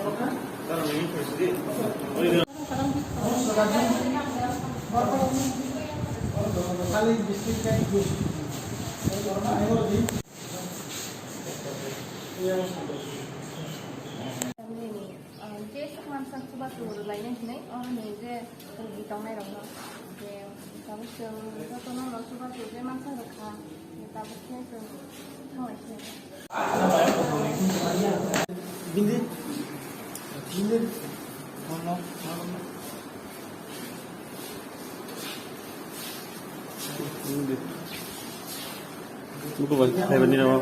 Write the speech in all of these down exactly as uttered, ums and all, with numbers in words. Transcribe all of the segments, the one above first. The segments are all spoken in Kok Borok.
Tamni, ah, je swk mansak chubachu rwlainai hinwi, oroni je rwgwi tongnairokno, je tabuk chwng jotono no chubachu je mansak rwkha, tabuk khe chwng thanglai khe. Bindi, bindi, no, no, no, no. Buku bagi kaiba ni nama.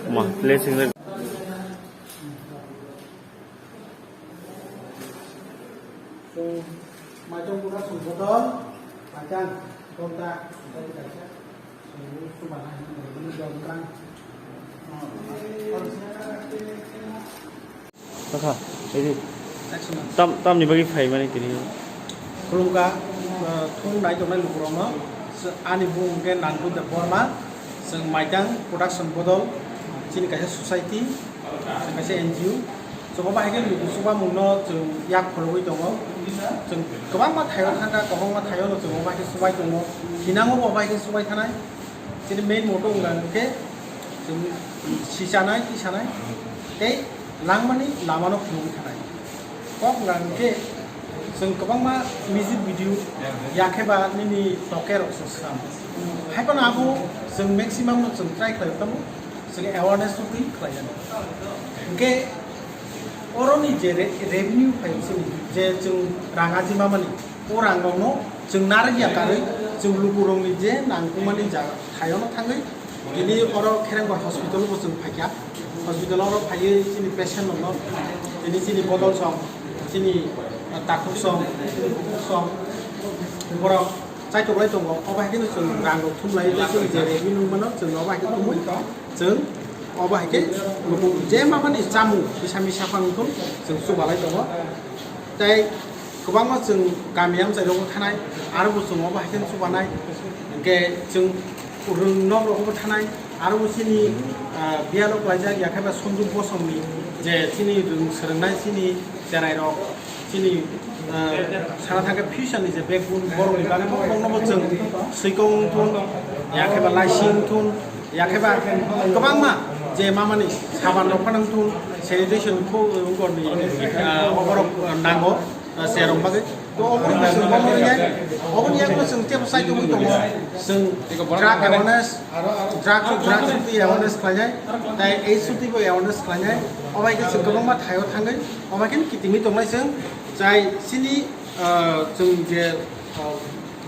Ma, blessing le. So, maitang pura sung botol, maitang, tonta, tonta kaisa. So, sumana, ini jom kan. Tokha, edi. Tam, tamni bagwi phaimani tini. Khulumkha, uh, thung nai tongnai lukurokno, ani bumung khe Nandu Debbarma, chwng Maitang Production bodol, chini kaisa society, chwng kaisa N G O. Chwng obo hai khe luku chubamungno chwng yak phunugwi tongo. Chwng kwbangma thaio thangkha, kwbangma thaiono chwng obo hai khe chubai tongo. Thinango bo obo hai khe chubai thanai. Chini main motto wngkha hwnkhe chwng sichanai, tisanai tei langmani lamano phunugwi thanai. Kok wngkha hwnkhe chwng kwbangma music video yakheba nini tokerok se swkang. Haiphano abo chwng maximum no chwng try khlai tamo, chwng awareness no twi khlai jani. Hwnkhe oroni je re-, revenue phaio chini je chwng rang ajima mani, o rang rokno chwng narwk ya karwi chwng lukurokni je nangkukmani jaga thaiono thangwi tini oro Kherengbar hospital bo chwng phaikha. Hospital oro phaiwi chini patient rokno tini chini bodol song, chini, ah, takhuk song, chini bukhuk song, borok chaitok lai tongo. Obo hai kheno chwng rang rok thum lai tei chini je revenue mano chwng obo hai khe thumwi chwng obo hai khe luku je mamani chamung bisa misa phang wngkhe chwng chubalai tongo. Tei kwbangma chwng kami amchai rogo thanai, aro bo chwng obo hai khe chubanai, hwnkhe chwng rwng nok rogo bo thanai, aro bo chini, ah, biyalo klaijak yakheba Sanju Bosongni je chini rwng swrwngnai chini cherai rok, chini, ah, sana thangkhe future ni je backbone borokni bagwi bo, bokno bo chwng swikong wngthun, yakheba laising wngthun, yakheba kwbangma je mamani saban rok phano wngthun, sanitation kho wngkorni, ah, oborok, ah, nango. Ah, cherong bagwi. To oboni chwng bono rwya, oboni yakno chwng tebo side wngwi tongo. Chwng drug awareness, drug, drug soti awareness khlainai, tai H soti bo awareness khlainai. Obai khe chwng kwbangma thaio thangwi, obai khe kitingwi tongnai chwng. Chai chini, ah, chwng je, ah,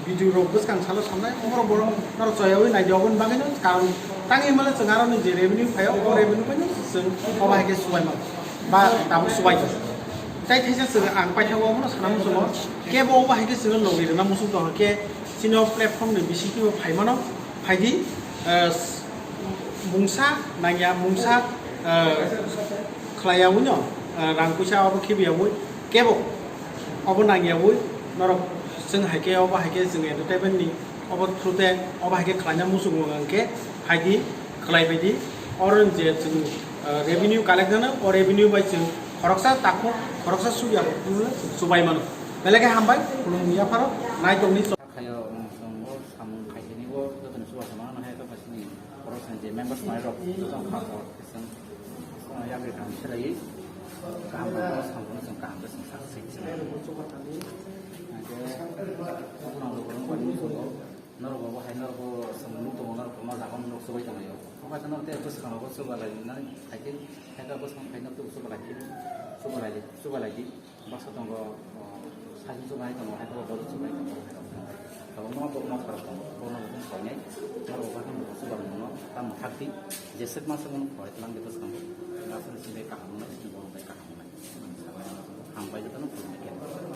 video rok bwskang salo samnai, oborok borok norok choyawi naidi, oboni bagwino karon tangwi mano chwng aroni je revenue phaio, o revenue phaino chwng obai khe subai mano. Ba tabuk subai tong. Tai theisa chwng ang paithago omono sana muchungo. Kebo obo hai khe chwngno logi rwna muchung tong khe chini o platform ni bisingo phaimano phaidi, eh, mungsa nangya mungsa, eh, khlaiyawi no, eh, rang puisa obo khibiyawi kebo obo nangyawi norok chwng hai khe obo hai khe chwng entertainment ni obo through te obo hai khe khlaina muchungo hwnkhe phaidi khlai baidi oro je chwng, eh, revenue collect nana, o revenue bai chwng khoroksa takhuk, khoroksa sukya bo phunukle chwng chubai mano. Belai khe hambai, khulumung yapharo, naitokni. Khayo, um, chwng o samung khaisani o jotoni chubachu mano, no hai khe sini khoroksa je members mai rok jotoni kha o, chwng, chwng yakri kaham khe rwui, kaham khe samung no chwng kaham khe chwng sa, sa, sa. Hingke, norok bo hai norok bo chwng nuk tongo, norok ma jaga o norok chubai tonglaio. Omo hai khe norok tei bwskango bo chubalai nani hai khe, hai khe bwskang phai norok chubalai khe, chubalai, chubalai di. Baksa tongo, o, saichung chubalai tongo, hai khe bo bodo chubalai tongo, hai rok tongo. Tabuk no bo ma khorok tongo, bono bo chwng khlainai, norok bo khe norok chubalai mano, tamo thak di, jeswk ma swk mano khwlai tlang di bwskango. Aswk sini kaham wngnai, sini borok bai kaham wngnai. Hambai jotono khulumkha.